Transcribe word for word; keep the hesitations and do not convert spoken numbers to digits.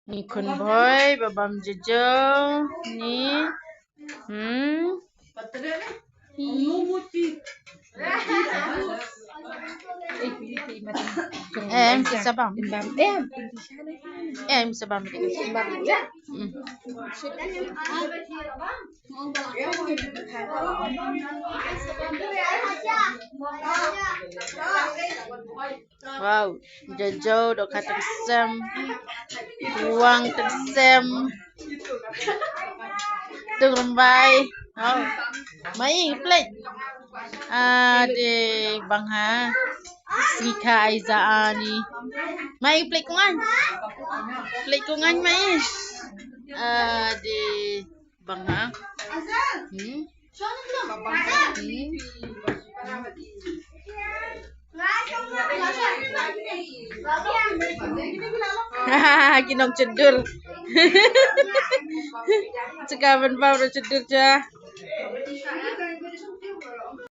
Ni khun bhoi ba bam jajo ni. Hmm. Em sa bam. Em sa bam. Hmm. Wow, jajo dohkha tyngsem. Wang tyngsem. Tung rymbai. Wow. Mai plate. Ade bang ha. Sika aiza ani. Mai plate kungan. Plate kungan mai. Ade bang ha. Hmm. Hmm. Ki nong chendur. Chika ban bam ro chendur cha.